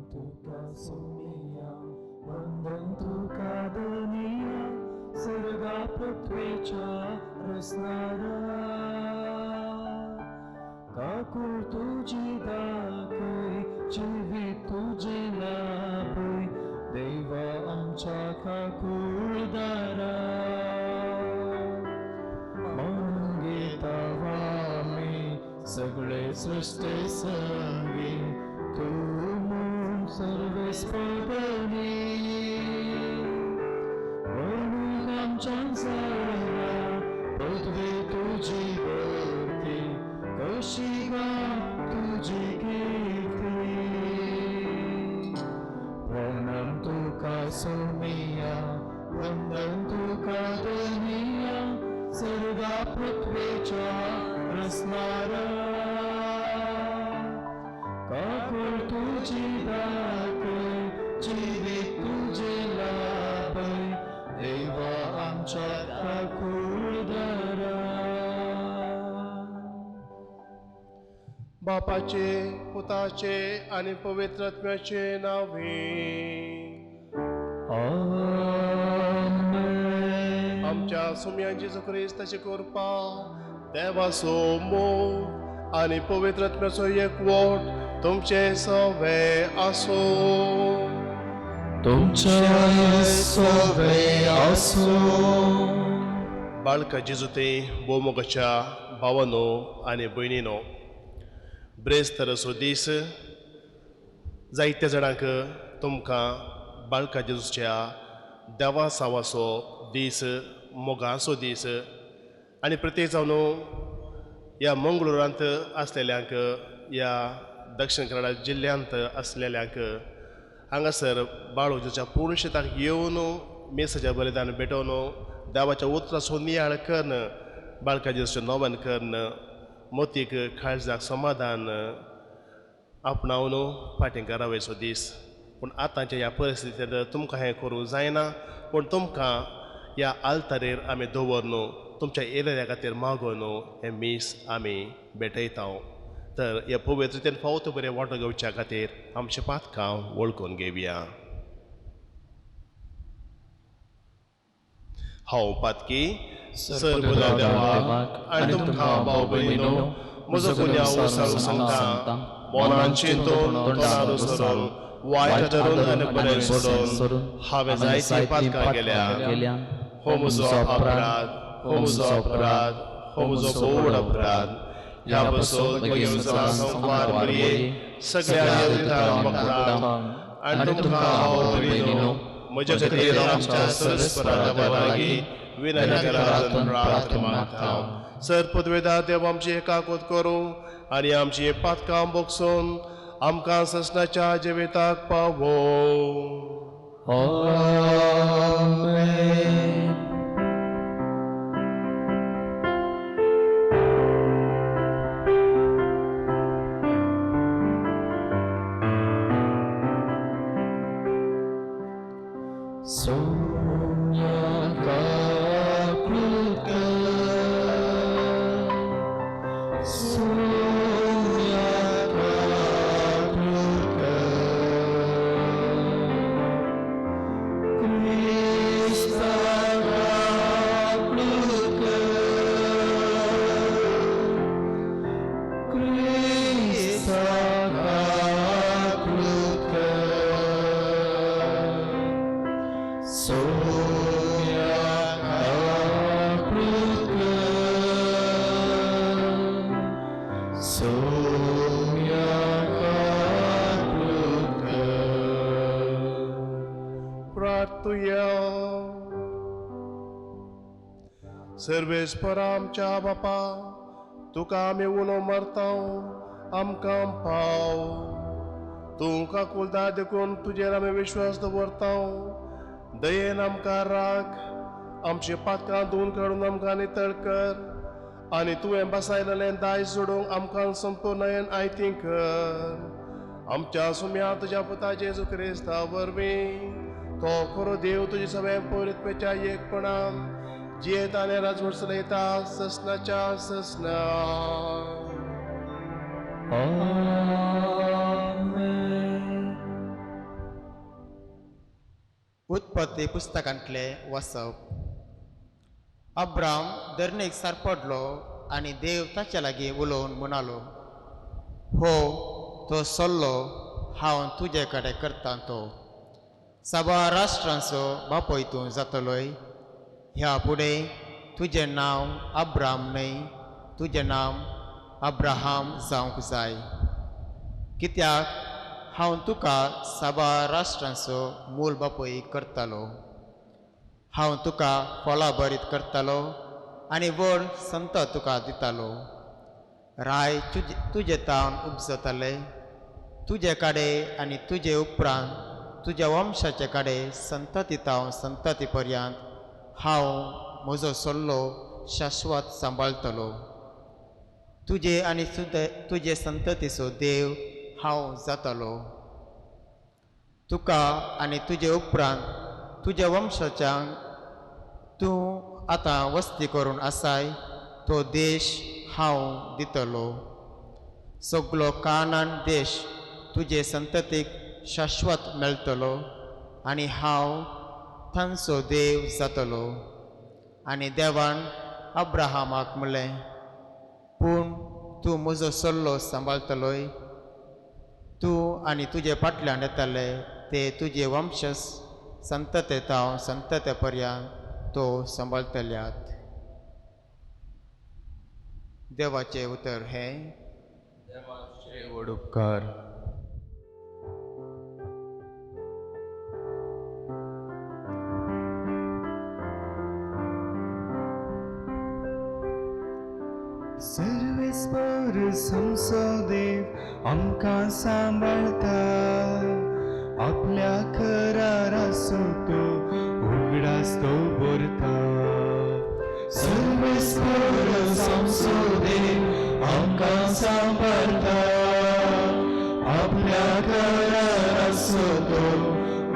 तुका सोमिया, वंदन तुका धनिया, सर्गा पृथ्वेच्या रसणारा. काकूळ तुजी दाखय, जिवीत तुजें लाभय, देवा आमच्या काकूळदारा. म्हणून घेता आमी सगळे सृश्टे संगी, तूं म्हूण सर्वेस्पदनी. म्हणून आमच्यान जायना पृथ्वी तुजी भक्ती, कशी गा तुजी कीर्ती. प्रणाम तुका सोमिया, वंदन तुका धनिया, सर्गा पृथ्वेच्या रसणारा. काकूळ तुजी दाखय, जिवीत तुजें लाभय, देवा आमच्या काकूळदारा. बापाचे, पुताचे आनी पवित्र आत्म्याचे नांवे. आमेन. आमच्या सुम्या जेजू क्रिस्ताची कृपा, देवाचो मोग आनी पवित्र आत्म्याचो एकवट तुमचे सवे आसूं. तुमच्या सवे आसूं. बाळका जेजू ते भोवमोगाच्या भावानो आनी भयणीनो, ब्रेस्ताराचो दीस जायत्या जाणांक तुमकां बाळका जेजूच्या देवा सावाचो दीस, मोगाचो दीस आनी प्रत्येक जावन ह्या मंगळुरांत आसलेल्यांक, ह्या दक्षिण कन्नडा जिल्ल्यांत आसलेल्यांक हांगासर बाळू जेजूच्या पूर्ण शेताक येवन मेसाच्या बलिदान भेटोवन देवाच्या उतराचो नियाळ करून बाळका जेजूचें नोवन करून मोतीक काळजाक समाधान आपणावन फाटीं घरा वयचो दीस. पूण आतांच्या ह्या परिस्थितींत तुमकां हें करूंक जायना, पूण तुमकां ह्या आल्तारेर आमी दवरन तुमच्या एरिया खातीर मागोवन हें मीस आमी भेटयता. तर ह्या पवित्रतेन फावतो बरें वांटो घेवच्या खातीर आमचें पातकां वळखून घेवया. हांव पातकी सर्व देवाक आनी तुमकां भाव भयणीनो म्हजो गुन्यांव सांगू सांगता. मनान चिंतून, तोंडार सरून, वायट धरून आनी बरें सोडून हांवें जायतीं पातकां केल्या. हो म्हजो अपराध, हो म्हजो अपराध, हो म्हजो भोव अपराध. ह्या पासून संवार मरये सगळ्या देवतांक आनी तुमकां भाव भयणीनो म्हज्या खातीर आमच्या सरस्परा देवा लागीं विनंती करात प्रार्थना मागता. सर पदवेदार देव आमची एकाकोत करूं आनी आमची पातकां बोगसून आमकां ससनाच्या जिविताक पावो. आमेन. सोम्या काकूळ कर, सोम्या काकूळ कर, क्रिस्ता काकूळ कर, क्रिस्ता काकूळ कर, सोम्या काकूळ कर, सोम्या काकूळ कर. प्रार्थुया. सर्वेस्परा आमच्या बापा, तुका आमी उलो मारता, आमकां पाव. तूं काकुलदार देखून तुजेर आमी विश्वास दवरता. दयेन आमकां राख, आमची पातकां धुवन काडून आमकां नितळ कर आनी तुवें बसायलेलें दायज जोडूंक आमकां संपूर्णयेन आयती कर. आमच्या सुम्या तुज्या पुता जेजू क्रिस्ता वरवीं, तो खरो देव तुजी सगळ्या पवित्रतेच्या एकपणान जियेता आनी राजवट चलयता ससनाच्या ससना. आमेन. उत्पत्ती पुस्तकांतले वसप. अब्राम धरणेक सारपडलो आनी देव ताच्या लागीं उलोवन म्हणालो, हो तो सल्लो हांव तुजे कडेन करता तो साबार राष्ट्रांचो बापूय तूं जातलोय. ह्या फुडें तुजें नांव अब्राम न्हय, तुजें नांव अब्राहाम जावंक जाय, कित्याक हांव तुका साबार राष्ट्रांचो मूल बापूय करतालो. हांव तुका फळां बरीत करतालो आनी व्हड संत तुका दितालो. राय तुजे तावन उपजताले, तुजे काडे आनी तुजे उपरांत तुज्या वंशाचे काडे संतती तावन संतती पर्यंत हांव म्हजो सल्लो शाश्वत सांबाळटलो. तुजे आनी तुजे संततीचो देव हांव जातलो. तुका आनी तुजे उपरांत तुज्या वंशाच्यान तूं आतां वस्ती करून आसाय तो देश हांव दितलो. सगलो कानान देश तुजे संततीक शाश्वत मेळटलो आनी हांव तांचो देव जातलो. आनी देवान अब्राहमाक म्हणलें, पूण तूं म्हजो सल्लो सांबाळटलोय, तूं आनी तुजे फाटल्यान येताले ते तुजे वंशज संतते तावन संतते पर्यंत तो सांबाळटल्यात. देवाचें उतर हें. देवाचे व्हड उपकार. सर्वेस्पर आमचो देव आमकां सांबाळता, आपल्या कराराचो तो उगडास दवरता. सर्वेस्पर आमचो देव आमकां सांबाळता, आपल्या कराराचो तो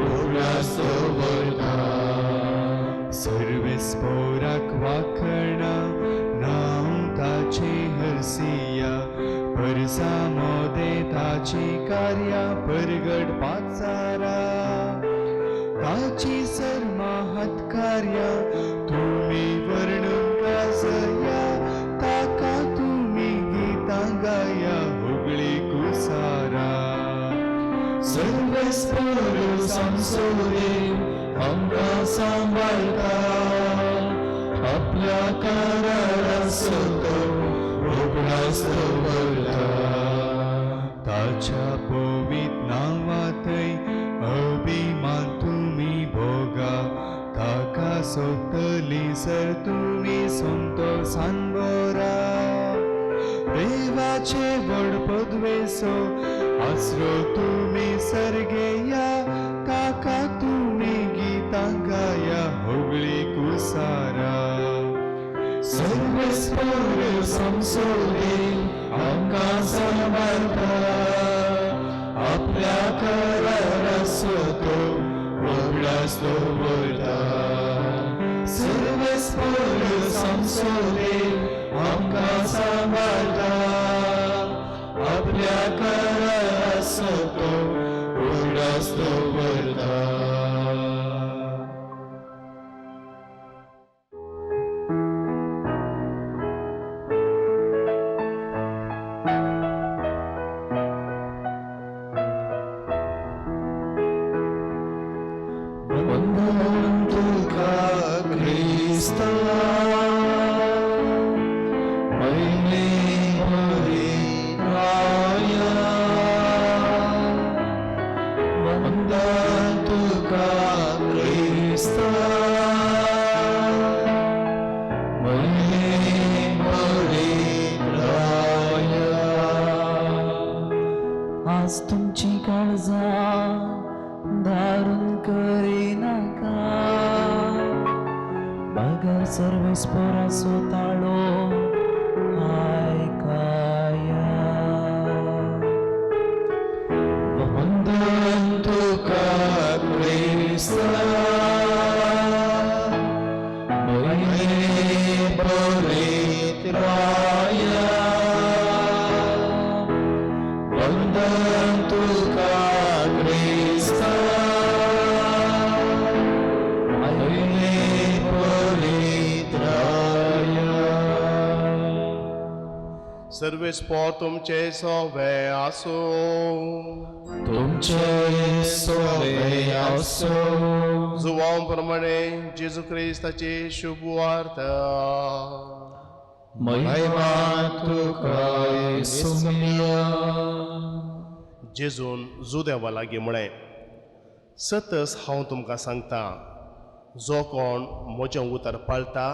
उगडास दवरता. सर्वेस्पराक वाखणा नांव ताचे हरसिया, परसामोदे ताची कार्या परगट पाचारा. ताची सर्माहत कार्या तुमी वर्णून गाजया, ताका तुमी गितां गाया होगळी कुसारा. सर्वेस्पर आमचो देव आमकां सांबाळटा, आपल्या कराराचो तो उगडास दवरता. ताच्या पवित नांवांतय अभिमान तुमी भोगा, ताका सोदतली सर तुमी संतोषान बरा. देवाचे व्हड पदवेचो आसरो तुमी सर्गेया, ताका तुमी गितां गाया होगळी कुसारा. सर्वेस्पर आमचो देव आमकां सांबाळटा, आपल्या कराराचो तो उगडास दवरता. सर्वेस्पर आमचो देव आमकां सांबाळटा, आपल्या कराराचो तो उगडास दवरता. वंदन तुका क्रिस्ता, महिमे परित्राया. वंदन तुका क्रिस्ता, महिमे परित्राया. आज तुमची काळजां दारून करिनाका, बगर सर्वेस्पराचो ताळो आयकाया. वंदन तुका क्रिस्ता, महिमे परित्राया. वंदन तुका क्रिस्ता, सर्वेस्पोर तुमचे सोवे आसूं. तुमचे सोवे आसो. जुवांव प्रमाणे जेजू क्रिस्ताची शुभ वार्ता. महिमा तुका येसुमिया. जेजून जुदेवा लागीं म्हळें, सतच हांव तुमकां सांगता, जो कोण म्हजें उतर पाळटा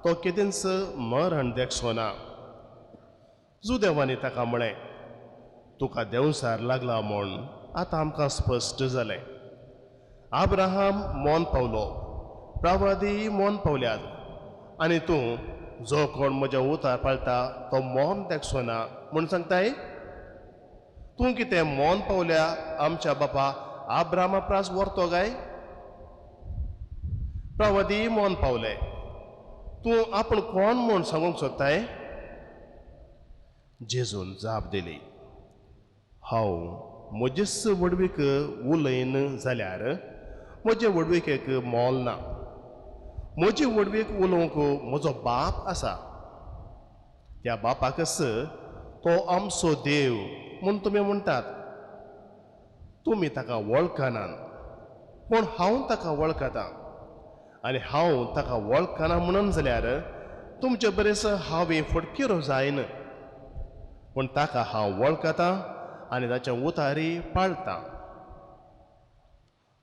तो केदींच मरण देखचो ना. जुदेवांनी ताका म्हळें, तुका देंवसार लागला म्हूण आतां आमकां स्पश्ट जालें. आब्राहाम मोन पावलो, प्रवादी मोन पावल्यात, आनी तूं जो कोण म्हजें उतर पाळटा तो मोन देखचो ना म्हूण सांगताय? तूं कितें मोन पावल्या आमच्या बापा आब्रामा प्रास व्हरतो काय? प्रवादी मोन पावले, तूं आपूण कोण म्हूण सांगूंक सोदताय? जेजून जाप दिली, हांव म्हजेच व्हडवीक उलयन जाल्यार म्हजे व्हडविकेक मोल ना. म्हजी व्हडवीक उलोवंक म्हजो बाप आसा, त्या बापाकच तो आमचो देव म्हूण तुमी म्हणटात. तुमी ताका वळखनात, पूण हांव ताका वळखतां, आनी हांव ताका वळखना म्हणून जाल्यार तुमचे बरेच हांवें फटकिरो जायन, पूण ताका हांव वळखतां आनी ताच्या उतारी पाळटां.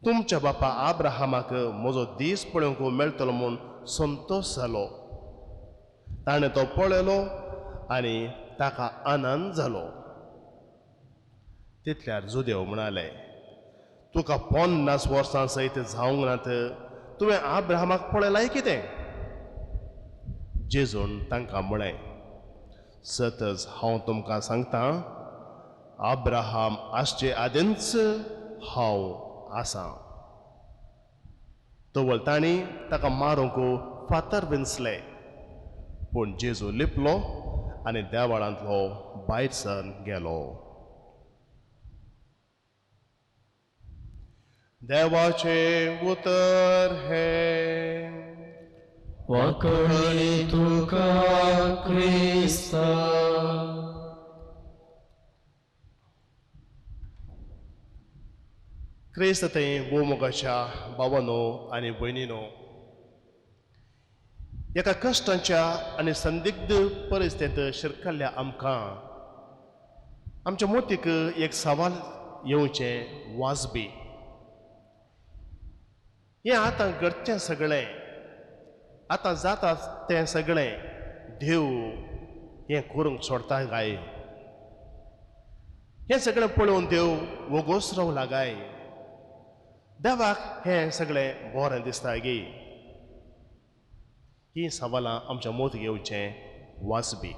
तुमच्या बापा आब्राहामाक म्हजो दीस पळोवंक मेळटलो म्हूण संतोश जालो. ताणें तो पळयलो आनी ताका आनंद जालो. तितल्यार जुदेव म्हणाले, तुका 50 वर्सां सयत जावंक नात, तुवें आब्राहामाक पळयलाय कितें? जेजून तांकां म्हळें, सतच हांव तुमकां सांगतां, आब्राहाम आसचे आदींच हांव आसा. तवळ तांणी ताका मारूंक फातर विंचले, पूण जेजू लिपलो आनी देवाळांतलो भायर सर गेलो. देवाचें उतर हें. वाकणी तुका क्रिस्ता. क्रिस्त थंय भोवमोगाच्या भावानो आनी भयणीनो, एका कश्टांच्या आनी संदिग्ध परिस्थितींत शिरकल्ल्या आमकां आमच्या मोतीक एक सवाल येवचें वाजबी. हें आतां घडचें सगळें, आतां जाता तें सगळें देव हें करूंक सोडता काय? हें सगळें पळोवन देव वोगोच रावला काय? देवाक हें सगळें बरें दिसता गी? हीं सवालां आमच्या मोत घेवचें वाजबी.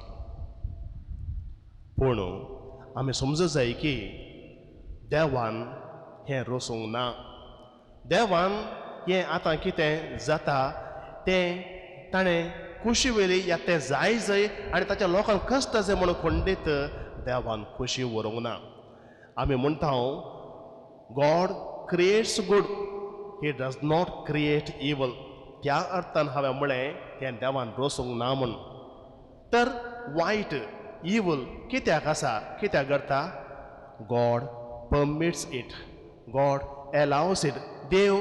पूण आमी समजूं जाय की देवान हें रोसूंक ना. देवान हें आतां कितें जाता तें ताणें खुशी वयली या तें जाय जाय आनी ताच्या लोकांक कश्ट जाय म्हणून खंडीत देवान खुशी व्हरूंक ना. आमी म्हणटा, God creates good, he does not create evil. त्या अर्थान हांवें म्हळें तें देवान रोसूंक ना म्हूण. तर वायट इवल कित्याक आसा, कित्याक घडटा? God permits it, God allows it. देव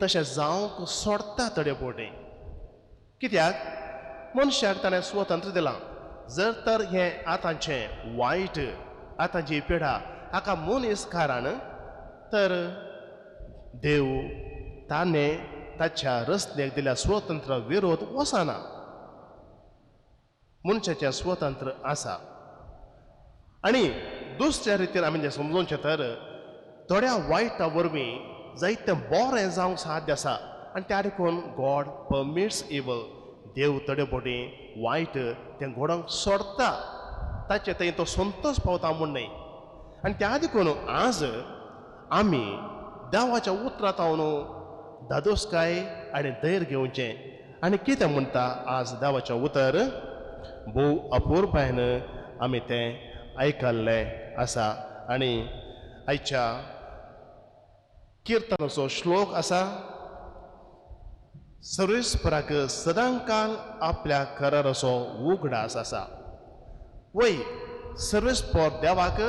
तशें जावंक सोडटा थोडे फावटी. कित्याक? मनशाक ताणें स्वतंत्र दिलां. जर तर हें आतांचें वायट, आतांची पिडा हाका मनीस कारण, तर देव ताणें ताच्या रचनेक दिल्या स्वतंत्र विरोध वचना. मनशाचें स्वतंत्र आसा. आनी दुसऱ्या रितीन आमी जें समजोवचें तर थोड्या वायटा वरवीं जायतें बरें जावंक साध्य आसा, आनी त्या देखून गॉड परमिट्स इवल. देव थोडे फावटी वायट तें घडोवंक सोडटा, ताचे थंय तो संतोश पावता म्हूण न्हय. आनी त्या देखून आज आमी देवाच्या उतरांत हांव धादोसकाय आनी धैर्य घेवचें. आनी कितें म्हणटा आज देवाचें उतर, भोव अपुरबायेन आमी तें आयकल्लें आसा. आनी आयच्या किर्तनाचो श्लोक आसा, सर्वेस्पराक सदांकाल आपल्या कराराचो उगडास आसा. वय सर्वेस्पोर देवाक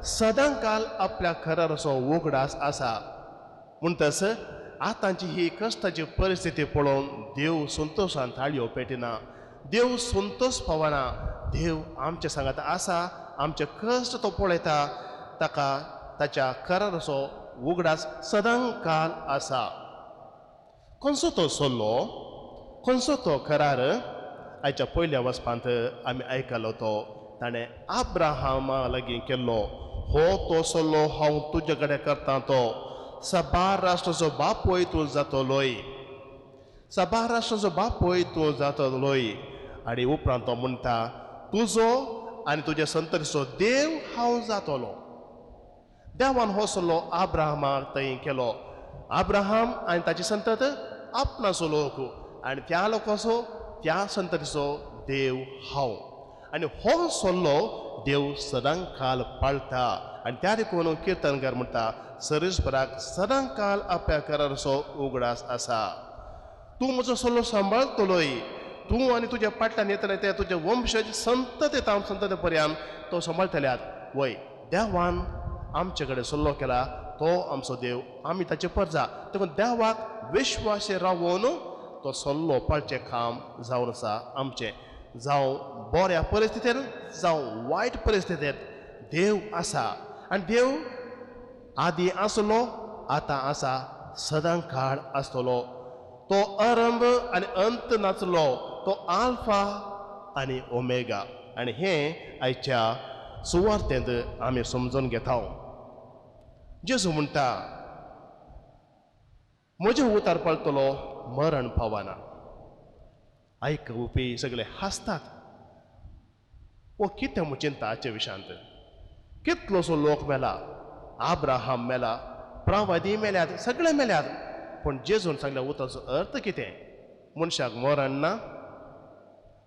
सदांकाल आपल्या कराराचो उगडास आसा. म्हणटच आतांची ही कश्टाची परिस्थिती पळोवन देव संतोशान ताळयो पेटिना, देव संतोश पावना. देव आमच्या सांगात आसा, आमचे कश्ट तो पळयता, ताका ताच्या कराराचो उगडास सदांकाल आसा. खंयचो तो सल्लो, खंयचो तो करार? आयच्या पयल्या वचपांत आमी आयकलो तो ताणें आब्राहामा लागीं केल्लो. हो तो सल्लो हांव तुजे कडेन करता तो साबार राष्ट्राचो बापूय तूं जातलोय, साबार राष्ट्राचो बापूय तूं जातलोय. आनी उपरांत तो म्हणटा तुजो आनी तुज्या संततीचो देव हांव जातलो. देवान हो सल्लो आब्राहामाक थंय केलो. आब्राहाम आनी ताची संतत आपणाचो लोक आनी त्या लोकांचो त्या संततीचो देव हांव. आनी हो सल्लो देव सदांकाल पाळटा. आनी त्या देखून किर्तनकार म्हणटा सर्वेस्पराक सदांकाल आपल्या कराराचो उगडास आसा. तूं म्हजो सल्लो सांबाळतलोय, तूं आनी तुज्या फाटल्यान येतले ते तुजे वंशज संतते ताम संतते पर्यंत तो सांबाळटल्यात. वय देवान आमचे कडेन सल्लो केला, तो आमचो देव, आमी ताचे परजा. देखून देवाक विश्वासे रावोन तो सल्लो पाळचें काम जावन आसा आमचें. जावं बऱ्या परिस्थितीन जावं वायट परिस्थितींत देव आसा. आनी देव आदी आसलो, आतां आसा, सदां काळ आसतलो. तो आरंभ आनी अंत नाचलो, तो आल्फा आनी ओमेगा. आनी हें आयच्या सुवार्थेंत आमी समजून घेता. जेजू म्हणटा म्हजें उतार पाळटलो मरण पावना. आयकुपी सगळे हांसतात. वो कितें म्हूण चिंता हाचे विशयांत? कितलोसो लोक मेला, आब्राहाम मेला, प्रावादी मेल्यात, सगळे मेल्यात. पूण जेजून सांगल्या उतराचो अर्थ कितें? मनशाक मरण ना,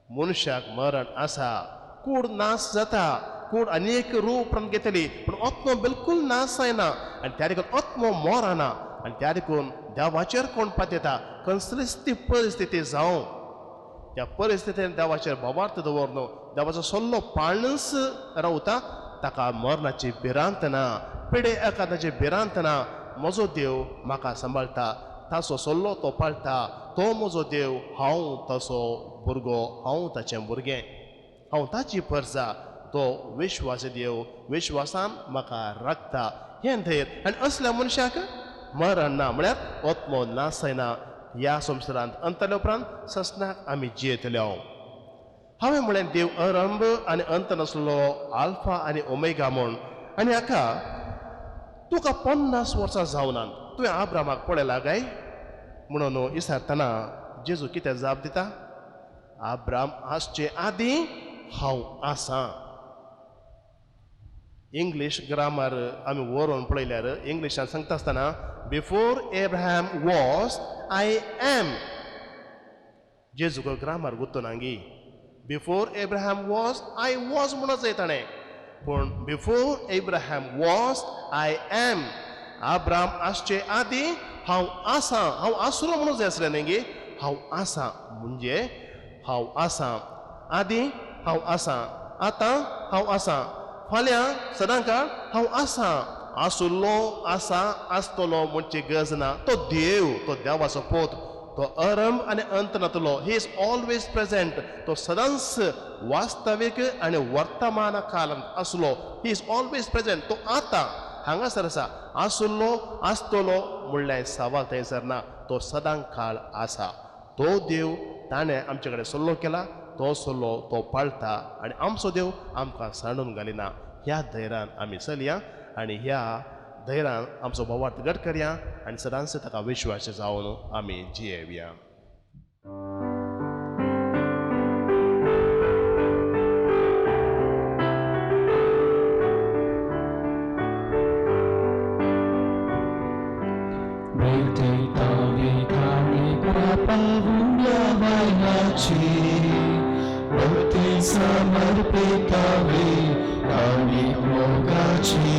मनशाक मरण आसा. कूड नाश जाता, कूड अनेक रूप उपरांत घेतली, पूण आत्मो बिलकूल नाश जायना. आनी त्या देखून आत्मो मरना. आनी त्या देखून देवाचेर कोण पातयता, कसलीच ती परिस्थिती जावं, त्या परिस्थितीन देवाचेर भावार्थ दवरनो, देवाचो सल्लो पाळूनच रावता, ताका मरणाची भिरांत ना, पिडे एकादाची भिरांत ना. म्हजो देव म्हाका सांबाळटा, ताचो सल्लो तो पाळटा, तो म्हजो देव, हांव ताचो भुरगो, हांव ताचें भुरगें, हांव ताची परजा. तो विश्वास देव विश्वासान म्हाका राखता हें धैर्य. आनी असल्या मनशाक मरण ना, म्हळ्यार आत्मो नाश जायना. ह्या संवसारांत अंतल्या उपरांत ससनाक आमी जियेतले. हांवें म्हळें देव आरंभ आनी अंत नासलो, आल्फा आनी ओमेगा म्हूण. आनी हाका तुका 50 वर्सां जावनात, तुवें आब्रामाक पळयला काय म्हणून विचारतना जेजू कितें जाप दिता? आब्राम आसचे आदीं हांव आसा. इंग्लीश ग्रामर आमी वरोवन पळयल्यार इंग्लिशान सांगता आसतना before Abraham was I am. जेजूक ग्रामर गुत्तो गी before Abraham was I was म्हणून जाय ताणें, पूण before Abraham was I am. Abram आसचे आदीं हांव आसा, हांव आसलो म्हणून जाय आसलें न्ही गे, हांव आसा म्हणजे हांव आसा, आदीं हांव आसा, आतां हांव आसा, फाल्यां सदांकाळ हांव आसा. आसुल्लो, आसा, आसतलो म्हणची गरज ना. तो देव, तो देवाचो पोत, तो आरंभ आनी अंत नातलो. He is always present. तो सदांच वास्तवीक आनी वर्तमान कालांत आसलो. He is always present. तो आतां हांगासर आसा. आसुल्लो, आसतलो म्हणल्यार सवाल थंयसर ना. तो सदां काळ आसा. तो देव ताणें आमचे कडेन सल्लो केला, तो सल्लो तो पाळटा आनी आमचो देव आमकां सांडून घालिना. ह्या धैर्यान आमी चलया आनी ह्या धैर्यान आमचो भावार्थ घट करया आनी सदांच ताका विश्वास जावन आमी जियेवया. समर्पितावे काणीक मोगाची,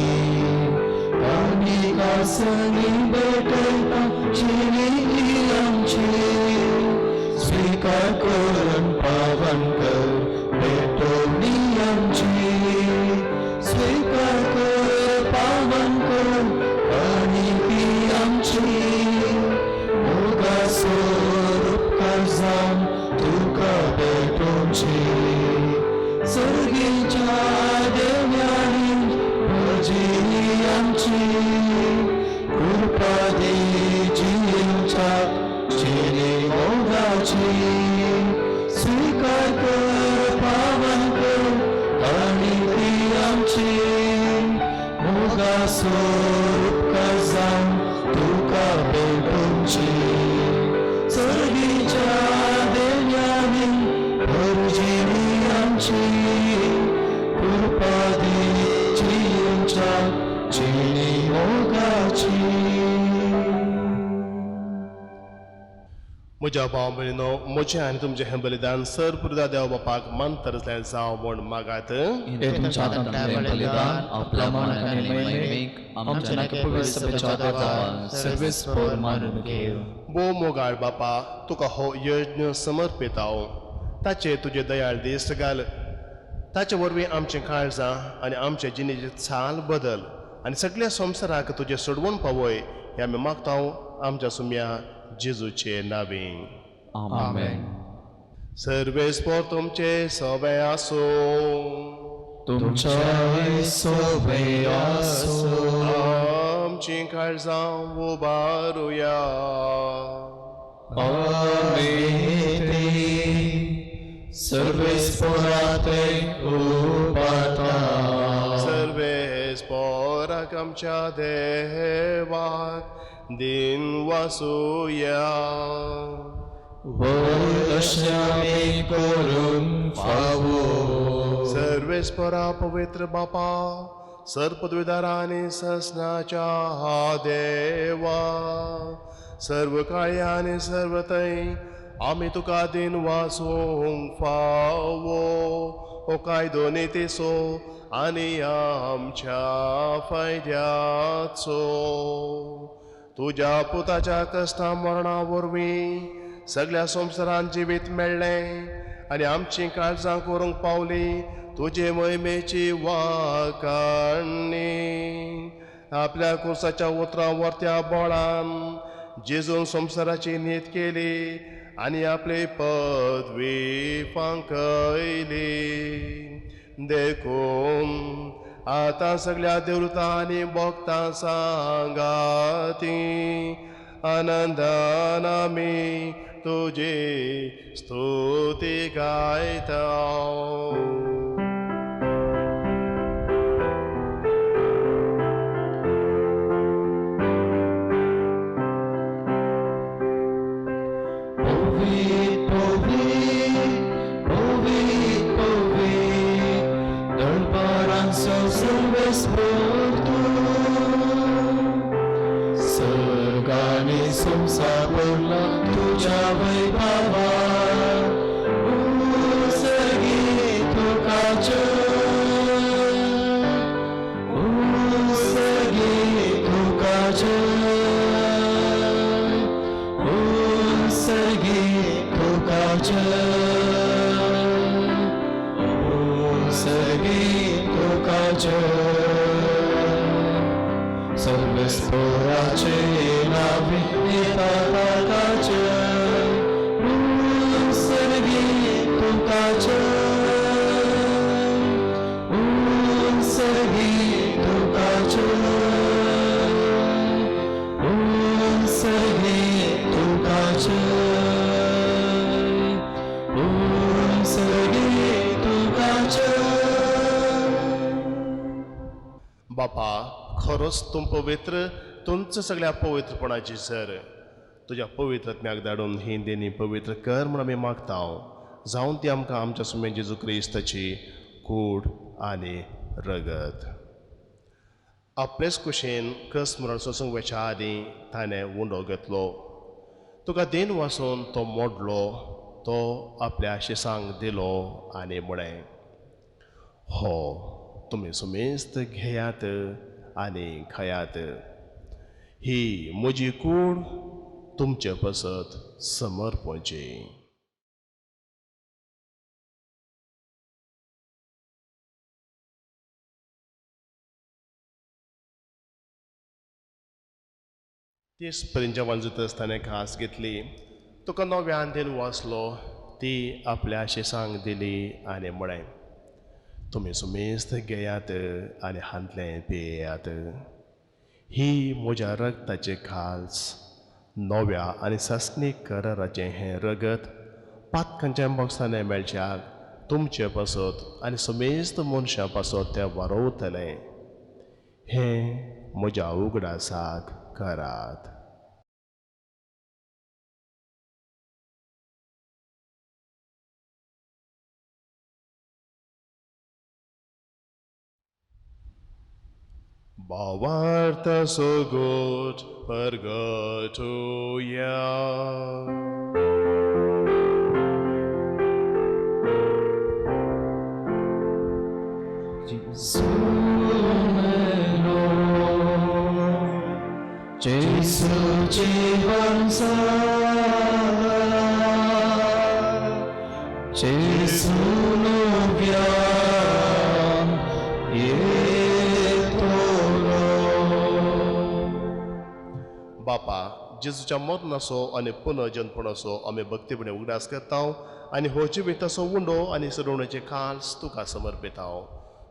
काणीक आसली भेटयता शिरी आमची, स्वीकार करून पावन कर भेटोवणी आमची. आमची सर्गीच्या देव्यानी भजिनी आमची कृपा दी जियेवच्या जिणे मोगाची स्वीकार कर पावन कर आणि ती आमची मोगासो उपकार जावन तुका भेटोवची सर्गीच्या देव्यानी भरजिनी आमची कृपा दी जियेवच्या जिणे मोगाची. म्हज्या भाव भयणीनो, म्हजें आनी तुमचें हें बलिदान सर पुरदा देव बापाक मानतर जावं म्हूण मागात. हे तुमच्या हातांतलें बलिदान आपल्या मानाक आनी महिमेक आमच्या नाका पवित्र सभेच्या आदारान सर्वेस्पोर मानून घेव. भोव मोगाळ बापा, तुका हो यज्ञ समर्पित हांव. ताचेर तुजे दयाळ दीस घाल. ताचे वरवीं आमचें काळजां आनी आमचे जिणेची चाल बदल आनी सगल्या संवसाराक तुजें सोडवून पावय. हें आमी मागता आमच्या सुम्या जेजूचे नांवी. आमेन. सर्वेस्पोर तुमचे सवे आसूं. तुमच्या सोबे आसो. आमचीं काळजां उबारुया. आमेन. सर्वेस्पोराते उबारता. सर्वेस्पोराक आमच्या देवाक दिन वासुया. वय अशें आमी करूंक फावो. सर्वेस्परा पवित्र बापा, सर्पद्विदारा आनी ससनाच्या देवा, सर्व काळी आनी सर्व थंय आमी तुका दिन वासूंक फावो. हो कायदो नितीचो आनी आमच्या फायद्याचो. तुज्या पुताच्या कश्टा मरणा वरवीं सगळ्या संवसारान जिवीत मेळ्ळें आनी आमचीं काळजां करूंक पावली तुजे महिमेची वाकाणी. आपल्या कुर्साच्या उतरां वर्त्या बोळान जेजून संवसाराची नीत केली आनी आपली पदवी फांकयली. देखून आतां सगळ्या देवतां आनी भक्तां सांगाती आनंदान आमी तुजी स्तुती गायता. पवित्र पवित्र पवित्र पवित्र दरबारांचो सर्वेस्पोर तूं. सर्गाने संवसार भरला तुज्या वैभवान. उत्सर्गी तुका जय, उत्सर्गी तुका जय, उत्सर्गी तुका जय, उत्सर्गी तुका जय. सर्वेस्पोराचे नावे येता ताका जय. उत्सर्गी तुका जय, उत्सर्गी तुका जय, उत्सर्गी तुका जय, उत्सर्गी तुका जय. बापा, खरोच तूं पवित्र, तुमचं सगळ्या पवित्रपणाची सर. तुज्या पवित्र आत्म्याक धाडून ही देणी पवित्र कर म्हूण आमी मागता. जावन ती आमकां आमच्या सुमे जेजू क्रिस्ताची कूड आनी रगत. आपलेच कुशेन कस मरण सोसूंक वचच्या आदीं ताणें उंडो घेतलो. तुका देन वासून तो मोडलो, तो आपल्या शिसांक दिलो आनी म्हळें, हो तुमी सुमेस्त घेयात आनी खायात. ही म्हजी कूड तुमचे पसत समर्पणची. तेच पर्यंत जेवण जाता आसतना घास घेतली, तुका नव्यान देन वाचलो, ती आपल्या शिसांक दिली आनी म्हळें, तुमी सुमेस्त घेयात आनी हांतलें पियेयात. ही म्हज्या रगताचे खास नव्या आनी सासणीक कराराचें हें रगत पातकांच्या मोगसाने मेळच्याक तुमचे पासत आनी समेस्त मनशां पासत तें वारोवतलें. हें म्हज्या उगडासाक करात. भावार्थ सोगोट परगटुया. Gesù melo, Gesù जीवन सारा, Gesù nubiam येतलो. बापा, जेजूच्या मरणाचो आनी पुनर्जनपणाचो आमी भक्तीपणे उगडास करता आनी हो जिविताचो उंडो आनी सडवणेचे खास तुका समर्पिता.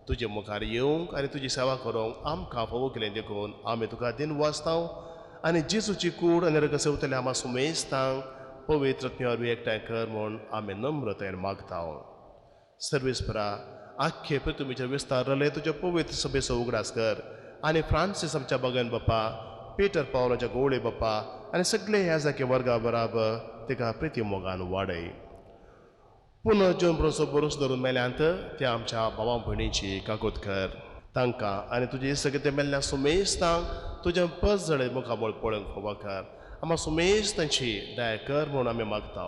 तुजे मुखार येवंक आनी तुजी सेवा करूंक आमकां फावो केलें देखून आमी तुका दिन वाचता आनी जेजूची कूड आनी रगत सेवतले आमा सुमेस्तांक पवित्र वरवीं एकठांय कर म्हूण आमी नम्रतायेन मागता. सर्वेस्परा, आख्खे पृथ्वीचेर विस्तारले तुज्या पवित्र सभेचो उगडास कर आनी फ्रांसीस आमच्या बगन बाप्पा, पीटर पावलाच्या गोवळे बाप्पा आनी सगळे ह्या जागे वर्गा बराबर तिका प्रिती मोगान वाडय. पुनः जेवन बरोसो बरोस धरून मेल्यांत त्या आमच्या भावा भयणीची कागूत कर. तांकां आनी तुजे सगळे ते मेल्ल्या सुमेस्तांक तुज्या पस जळे मुखामळ पळोवंक फावो कर. आमा सुमेस्तांची दया कर म्हूण आमी मागता.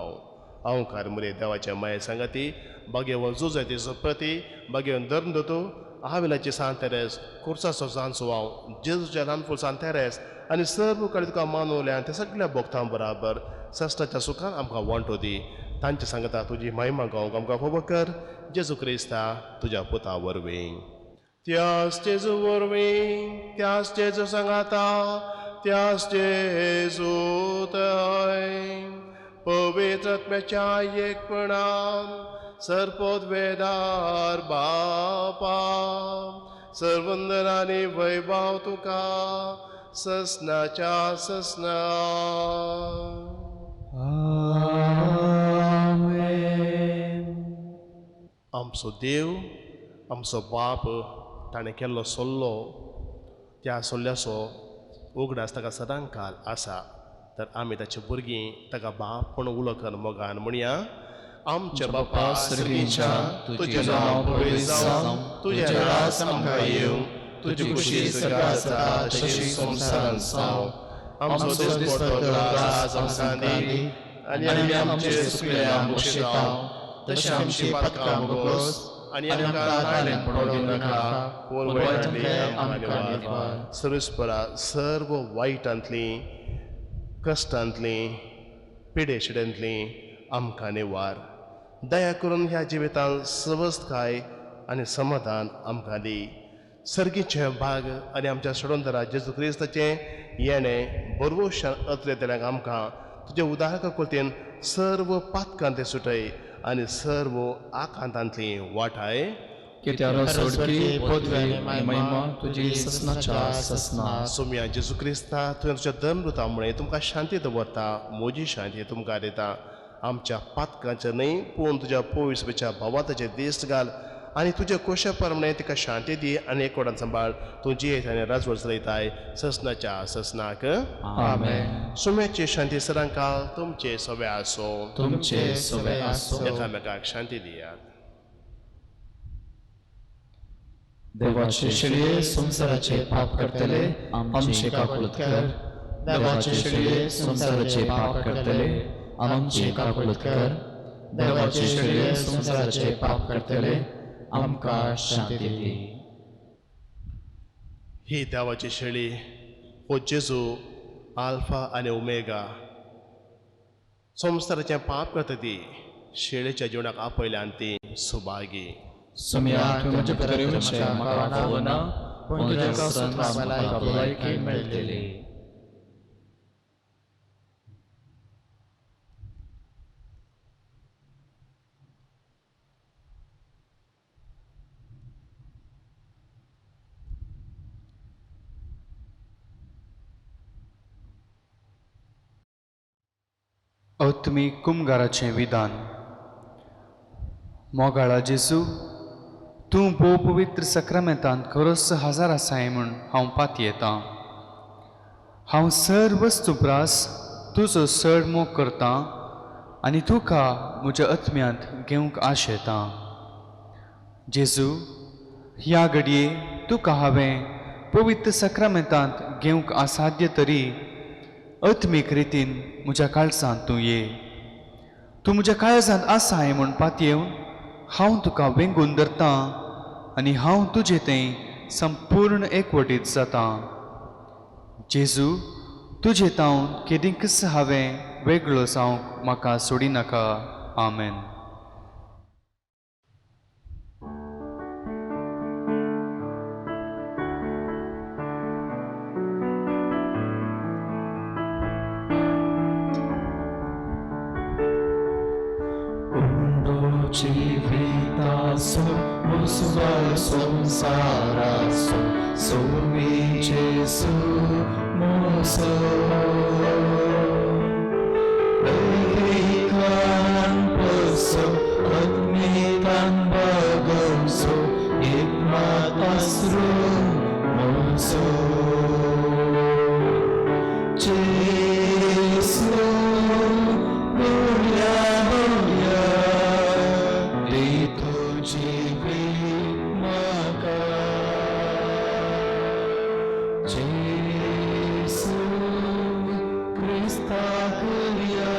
अहंकार मुरे देवाच्या माये सांगाती बागेवन जुजायती सप्रती बागेवन धर्म दतो आविलाची सांत तेरेस कुर्साचो सान सुवाव जेजूच्या ल्हानफूल सांत तेरेस आनी सर्व कडेन तुका मानवल्या त्या सगळ्या भोक्तां बराबर सस्टाच्या सुखान आमकां वांटो दी. तांचे सांगता तुजी महिमा गावंक आमकां फावो कर. जेजू क्रिस्ता तुज्या पुता वरवीं. त्यास जेजू वरवीं, त्यास जेजू सांगाता, त्यास जेजू तय पवित्र आत्म्याच्या एकपणान सर्पोद्वेदार बापा सर्वंदन आनी वैभव तुका ससनाच्या ससना. आमेन. आमचो देव, आमचो बाप ताणें केल्लो सल्लो, त्या सल्ल्याचो उगडास ताका सदांकाल आसा. तर आमी ताची भुरगीं ताका बाप म्हूण उलो कर मोगान म्हणया, आमच्या बापा सर्गीच्या, तुजें नांव पवित्र जावं, तुजें राज आमकां येवं, तुजी खुशी स्वर्गांत आसा तशी संवसारांत जावं. आमचो दिसपट्टो ग्रास आमकां दी आनी आमी आमचे चुकले बक्षिता तशें आमची पातकां भोगोस आनी आमकां ताळें पडोवं नाका, पूण वायटांतलें आमकां निवार. सर्वेस्परा, सर्व वायटांतलीं, कश्टांतलीं, पिडेशिड्यांतलीं आमकां निवार. दया करून ह्या जिवितांत सवस्तकाय आनी समाधान आमकां दी. सर्गीचें भाग आनी आमच्या सोडून जेजू क्रिस्ताचें येणें बरवशान अतलेतल्यांक आमकां तुज्या उदाहरणा कृतीन सर्व पातकांत सुटय आनी सर्व आकांतांतली वाटाय. कित्यारो सोडकी पदवी आनी महिमा तुजी ससनाच्या ससना. सोम्या जेजू क्रिस्ता, तुवें तुज्या धर्मदूता मुळे तुमकां शांती दवरता, म्हजी शांती तुमकां दिता. आमच्या पातकांचेर न्हय पूण तुज्या पवित्रच्या भावाताचेर दिश्ट घाल आनी तुज्या कोशा प्रमाणे तिका शांती दी आनी एकवटान सांबाळ. तूं जियेत आनी राजवट चलयताय ससनाच्या ससनाक. आमेन. सोम्याची शांती सदांकाल तुमचे सवे आसो. तुमचे सवे आसो. एकामेकाक शांती दियात. देवाचे शेळये संवसाराचे पाप करतले आमचे काकुळत कर. देवाचे शेळये संवसाराचे पाप करतले आमचे काकुळत कर. देवाचे शेळये संवसाराचे पाप करतले आमकां शांती दी. ही देवाची शेळी, हो जेजू आल्फा आनी ओमेगा, संवसाराचें पाप करता ती शेळीच्या जिवनाक आपयल्यान ती सुभागी. सोम्या, तुवें म्हज्या भितर येवचें म्हाका फावना, पूण तुज्या कासांत म्हाका भलायकी मेळटली. आत्मीक कुमगाराचें विधान. मोगाळा जेजू, तूं भोव पवित्र सक्रामेंतांत खरोच हजार आसाय म्हूण हांव पातयेतां. हांव सर वस्तू प्रास तुजो चड मोग करतां आनी तुका म्हज्या आत्म्यांत घेवंक आशेतां. जेजू, ह्या घडये तुका हांवें पवित्र सक्रामेंतांत घेवंक असाध्य तरी आत्मीक रितीन म्हज्या काळजांत तूं ये. तूं म्हज्या काळजांत आसाय म्हूण पातयेवन हांव तुका वेंगून धरतां आनी हांव तुजे थंय संपूर्ण एकवटीत जातां. जेजू, तुजे तावन केदींकच हांवें वेगळो जावंक म्हाका सोडिनाका. आमेन. जिवितासो मुसवाय संसारासो सोमी जेसू मोसो दैविकान पसो आत्मिकान बगवसो एक मातासरू मोसो जेसू बोल्या बोल्या दी तुझी म्हाका जेसू क्रिस्ताक या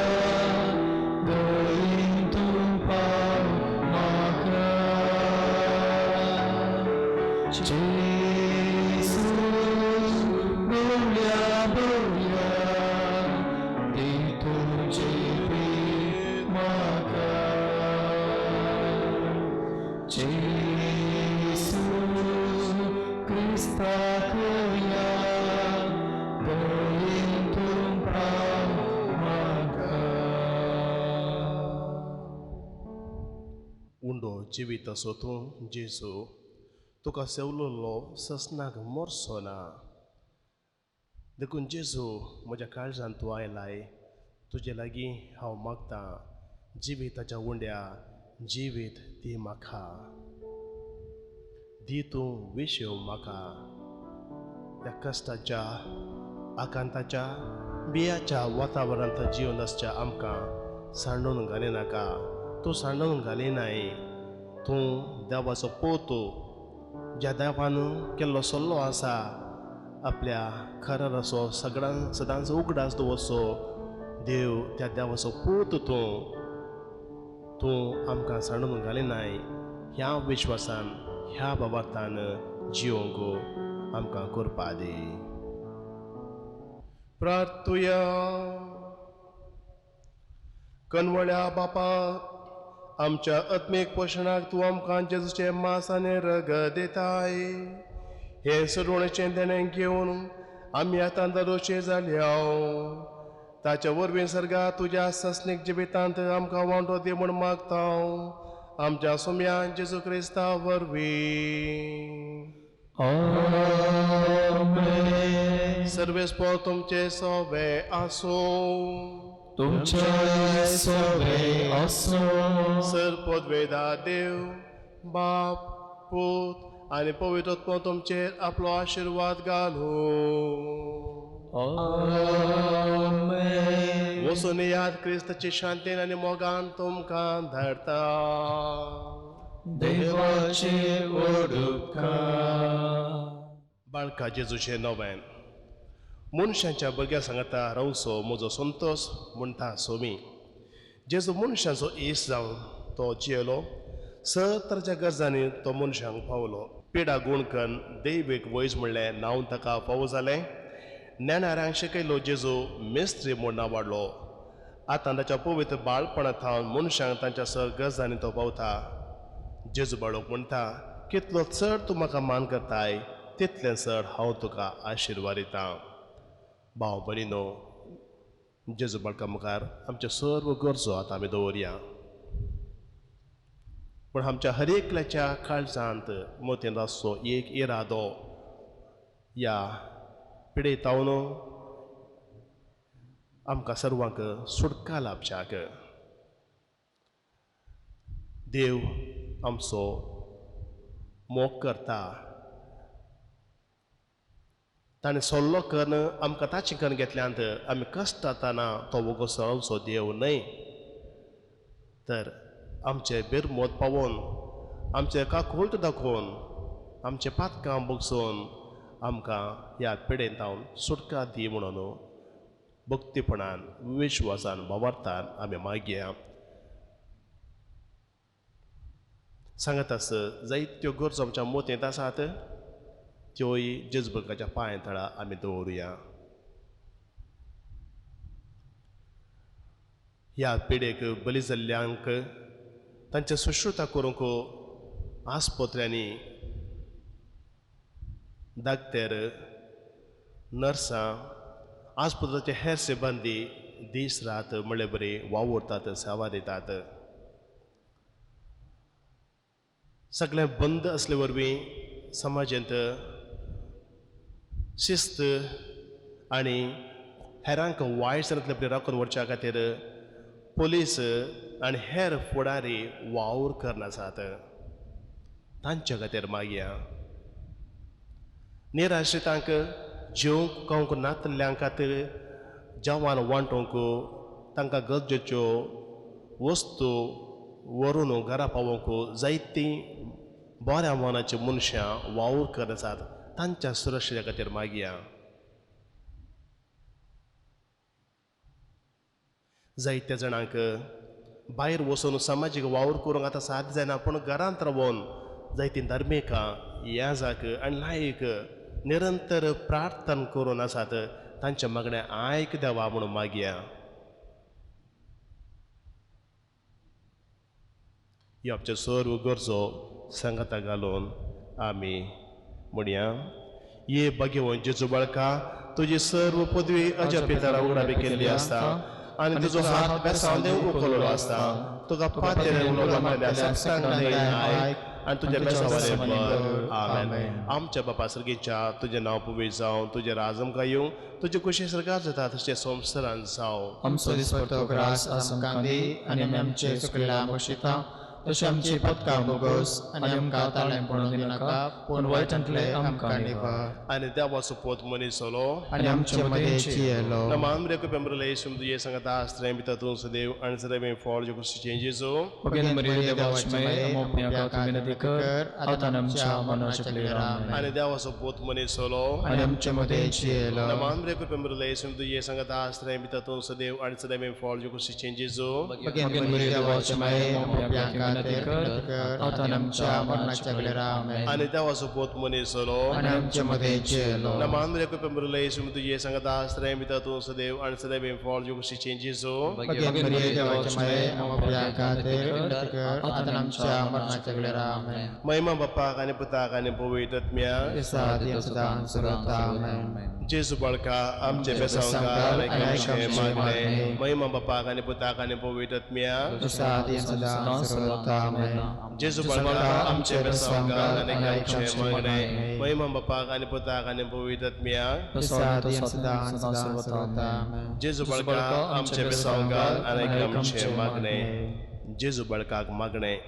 दयेन तूं पाव म्हाका जेसू बोल्या बोल्या दी तुझी म्हाका जेसू क्रिस्ताक या दयेन तूं पाव म्हाका. उंडो जिवीत असो तूं जेजू, तुका सेवलोलो ससनाक मोरसो ना. देखून जेजू म्हज्या काळजान तूं आयलाय, तुजे लागीं हांव मागतां जिविताच्या उंड्या जिवीत दी म्हाका, दी तूं विशेव म्हाका. त्या कश्टाच्या आकांताच्या बियाच्या वातावरणांत जिवन आसच्या आमकां सांडून घालिनाका. तूं सांडून घालिनाय, तूं देवाचो पोतो ज्या देवान केल्लो सल्लो आसा आपल्या खराराचो सगळ्यां सदांच उगडास दवरचो देव, त्या देवाचो पूत तूं, तूं आमकां सांडून घालिनाय. ह्या विश्वासान ह्या बाबार्थान जिवंक आमकां करपा दी. प्रार्थुया. कनवळ्या बापा, आमच्या आत्मीक पोशणाक तूं आमकां जेजूचें मांस आनी रगत दिताय. हें सरवणेचें देणें घेवन आमी आतां दरोचे जाल्या. ताच्या वरवीं सर्गा तुज्या सस्नीक जिवितांत आमकां वांटो दी म्हूण मागता आमच्या सोम्या जेजू क्रिस्ता वरवीं. आमेन. सर्वेस्पोर तुमचे सोबे आसूं. तुमचे सोबे आसूं. सर पदवेदा देव बाप पूत आनी पवित्र आत्मो तुमचेर आपलो आशिर्वाद घालूं. आमेन. वचून याद क्रिस्ताची शांतीन आनी मोगान तुमकां धाडटा. देवाचे ओडुपकार. बाळका जेजूचें नवें मनशांच्या भुरग्यां सांगता रावचो म्हजो संतोश म्हणटा सोमी. जेजू मनशांचो इश्ट जावन तो जियेलो. सर तराच्या गरजांनी तो मनशांक पावलो. पिडा गुण कन्न दैवीक वैज म्हणलें नांव ताका फावो जालें. नेणाऱ्यांक शिकयलो जेजू मिस्त्री म्हूण नांव वाडलो. आतां ताच्या पवित्र बाळपणा थावन मनशांक तांच्या सर गरजांनी तो पावता. जेजू बाळूक म्हणटा, कितलो चड तूं म्हाका मान करताय तितलें चड हांव तुका आशिर्वाद दितां. भाव भयणीनो, जेजू बाळका मुखार आमच्यो सर्व गरजो आतां आमी दवरया. पूण आमच्या हर एकल्याच्या काळजांत मतींत आसचो एक इरादो, ह्या पिडेतावन आमकां सर्वांक सुटका लाभच्याक। देव आमचो मोग करता, ताणें सल्लो करून आमकां ताचें करून घेतल्यांत आमी कश्टातना तो वोगो सरावचो देव न्हय, तर आमचे बेरमोत पावोवन आमचे काकुळट दाखोवन आमचे पातकां बगसून आमकां ह्या पिडेंत सुटका दी म्हणून भक्तीपणान विश्वासान भावार्थान आमी मागया। सांगत आस जायत्यो गरजो आमच्या मोतयेंत आसात त्योय जेजबर्गाच्या पांय तळा आमी दवरुया। ह्या पिडेक बली जाल्ल्यांक तांचे सुश्रुता करूंक आस्पत्र्यांनी डाक्टर नर्सां आस्पत्र्याचे हेर सिब्बंदी दीस रात म्हळ्ळे बरी वावुरतात, सेवा दितात। सगळें बंद आसले वरवीं समाजांत शिस्त आनी हेरांक वायट जाणांतले राखून व्हरच्या खातीर पोलीस आनी हेर फुडारी वावर करनासात, तांच्या खातीर मागया। निराश्रितांक जेवंक खावंक नातल्ल्यां खातीर जेवण वांटूंक तांकां गरजेच्यो वस्तू व्हरून घरा पावोवंक जायतीं बऱ्या मनाची मनशां वावर करत आसात, तांच्या सुरक्षे खातीर मागया। जायत्या जाणांक भायर वचून समाजीक वावर करूंक आतां साध्य जायना, पूण घरांत रावन जायतीं धार्मिकां याजाक आनी लायक निरंतर प्रार्थना करून आसात, तांच्या मागणें आयक देवा म्हणून मागया। ह्यो आमच्यो सर्व गरजो सांगाता घालून आमी म्हणया। ये भाग्यवंत जेजू बाळका, तुजी सर्व पदवी अजापितारा उगडाबी केल्ली आसता आनी तुजो हात बेसांव देव उखललो आसता। तुका पातेर आयक आनी तुज्या बेसावाले भर। आमेन। आमच्या बापा सर्गीच्या तुजें नांव पवित्र जावं, तुजें राज आमकां येवं, तुजे कुशी सरकार जाता तशें संवसारांत जावं। आमचो दिसपट्टो ग्रास आज आमकां दी आनी आमी आमचे चुकलेल्या बशिता तशें आमची पदकां बोगस आनी आमकां ताळें पडून दिनाका, पूण वायटांतले आमकां निवार। आनी देवाचो पोत मनीस जालो आनी आमचे मदें जियेलो। नमान रे कुपेमरले तुजे सांगता आस्त्रें भितर तूं सदैव आनी सदैव फळ जे कुशीचें जेजू। भगेन मरिये देवाचे माये, आमकां विनंती कर आतां आमच्या मरणाच्या वेळार। आमेन। आनी देवाचो पोत मनीस जालो आनी आमचे मदें जियेलो। नमान रे कुपेमरले तुजे सांगता आस्त्रें भितर तूं सदैव आनी सदैव फळ जे कुशीचें जेजू। भगेन मरिये देवाचे माये, आमकां विनंती कर आतां आमच्या मरणाच्या वेळार। आमेन। आनी देवाचो पोत मनीस जालो आनी आमचे मदें जियेलो। नमान रे कुपेमरले तुजे सांगता आस्त्रें भितर तूं सदैव आनी सदैव फळ जे कुशीचें जेजू। भगेन मरिये देवाचे माये, आमकां विनंती कर आतां आमच्या मरणाच्या वेळार। आमेन। महिमा बापाक आनी पुताक आनी पवित्र आत्म्याक। सदां सर्वदा। आमेन। जेजू बाळका आमचे बेसांवकार आनी आमचे मागणें। महिमा बापाक आनी पुताक आनी पवित्र आत्म्याक। सदां सर्वदा। आमेन। जेजू बाळका आमचे बेसांवकार आनी आमचे मागणें। महिमा बापाक आनी पुताक आनी पवित्र आत्म्याक। सदां सर्वदा। आमेन। जेजू बाळका आमचे बेसांवकार आनी आमचे मागणें। जेजू बाळकाक मागणें।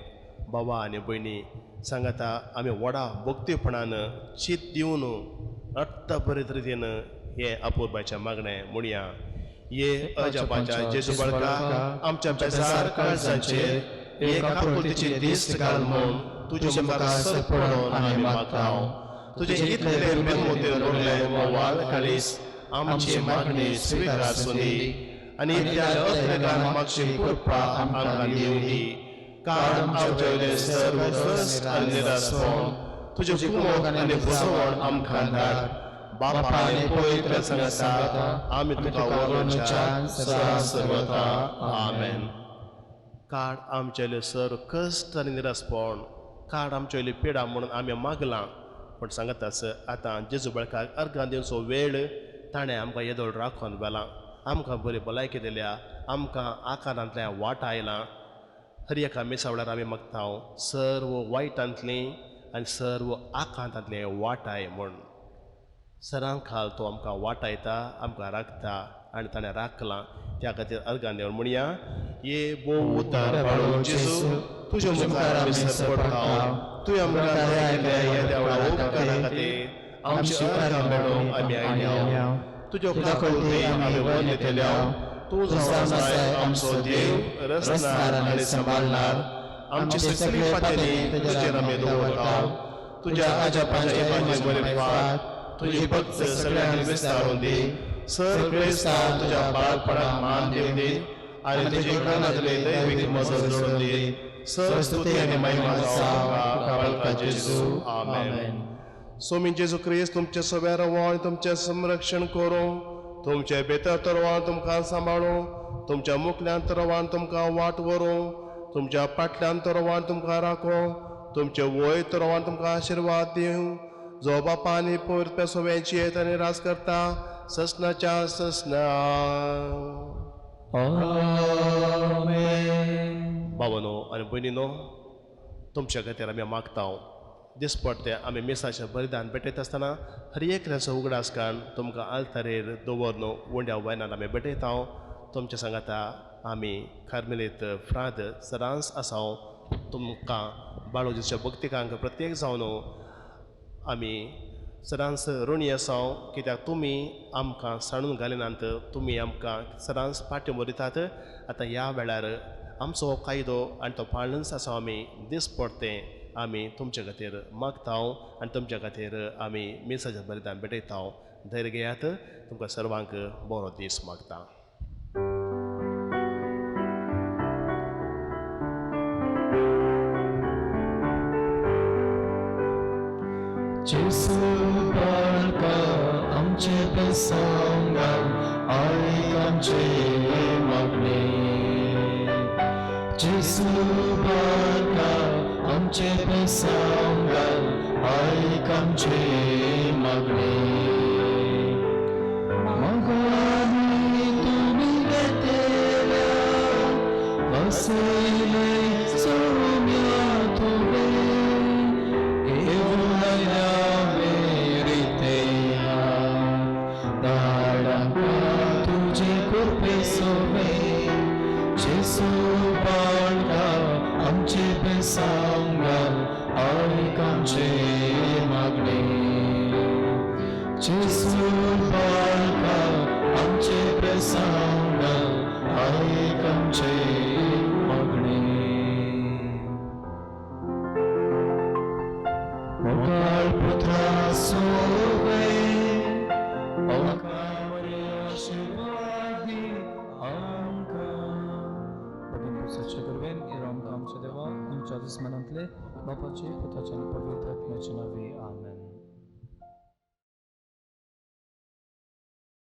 बाबा आनी भयणी सांगाता आमी व्हडा भक्तीपणान चीत दिवन अर्थभरीत रितीन हें अपुरबायचें मागणें म्हणया। ये अजापाच्या जेजू बाळका आमच्या बेजार काळजांचेर एक आकृतीची दिस्त घाल म्हूण तुजे मुखार सर पडून आमी मागता। तुजे इतले बेमोतीन भरलें मोवाळ काळीज आमची मागणी स्विकारासुनी आनी त्या अत्रेकान मागची कृपा आमकां दिवनी। काड आमचे सर्व कश्ट आनी निरासपण तुजें कुमोक आनी भुजवण आमकां धाड। बापा आनी पवित्र सांगाता आमी तुका वरोवच्या सदा सर्वदा। आमेन। काड आमचेले सर्व कश्ट आनी निरासपण, काड आमचेली पिडा म्हणून आमी मागलां, पूण सांगत आस आतां जेजू बाळकाक अर्गां दिवचो वेळ ताणें आमकां येदोळ राखून व्हेलां, आमकां बरी भलायकी दिल्या, आमकां आकारांतल्या वाट आयलां। हर एका मिसा वेळार आमी मागता सर्व वायटांतलीं आनी सर्व आकांतांतलें वाटाय म्हूण। सरां खाल तो आमकां वाटायता, आमकां राखता। आनी ताणें राखलां. त्या खातीर अर्गान देवर म्हणया, ये भोव उतार बाळो जेजू, तुज्या मुखार आमी सर पडटा. तुवें आमकां दिल्ल्या ह्या देवळा उपकारा खातीर आमची अर्गां मेळोवंक आमी आयल्या. तुज्यो काकुळटी आमी वंदितल्या. तूं जावन आसाय आमचो देव, रचणार आनी सांबाळणार. आमची सगळी पातळी तुजेर आमी दवरता. तुज्या आजापांचे इबाचे बरें तुजी भक्त सगळ्यांनी विस्तारून दी. सर क्रिस्तांव तुज्या बाळपणाक मान दिवन दी आनी तुजे कानांतले दैवीक मजत जोडून दी. सर स्तुती आनी महिमा जावं तुका बाळका जेजू. आमेन. सोमी जेजू क्रिस्त तुमचे सगळ्या रवान तुमचें संरक्षण करूं, तुमचे भितर तरवान तुमकां सांबाळूं, तुमच्या मुखल्यान तरवान तुमकां वाट व्हरूं, तुमच्या फाटल्यान तरवान तुमकां राखूं, तुमचे वय तरवान तुमकां आशिर्वाद दिवं. जो बापा आनी पवित्र सगळ्यांची येत आनी राज करता ससनाच्या ससना. बाबानो आनी भयणीनो, तुमच्या खातीर आमी मागता. दिसपडटे आमी मिसाचें बलिदान भेटयता आसतना हर एकल्याचो उगडास काडून तुमकां आल्तारेर दवर न्हू उंड्या वयल्यान आमी भेटयता. तुमच्या सांगाता आमी कार्मेलीत फ्राद सदांच आसा. तुमकां बाळोजीच्या भक्तिकांक प्रत्येक जावन आमी सदांच ऋणी आसा, कित्याक तुमी आमकां सांडून घालिनात, तुमी आमकां सदांच पाठिंबो दितात. आतां ह्या वेळार आमचो कायदो आनी तो पाळूनच आसा. आमी दिसपडटे आमी तुमच्या खातीर मागता आनी तुमच्या खातीर आमी मिसाच्या बलिदान भेटयता. धैर्य घेयात. तुमकां सर्वांक बरो दीस मागता. जेजू बाळका आमचे प्रसंगान आयक आमचे मागणे. जेजू बाळका आमचे प्रसंगान आयक आमचे मागणे. मागणी तुमी घेतल्या वसयले सौम्या तुवें घेवया वेरिते धाडांका तुजे कृपे सोवे. जेजू बाळका आमचे प्रसंगान आयक आमचे मागणे. जेजू बाळका आमचे प्रसंगान आयक आमचे मागणे. मोगाळ पुत्रा सोवे आशिर्वाद दी आमकां. भगिनी करवेन आमच्या देवा आमच्या दुस्मनांतले बापाचे पुताचे आनी पवित्र आत्म्याचे नांवे. आमेन.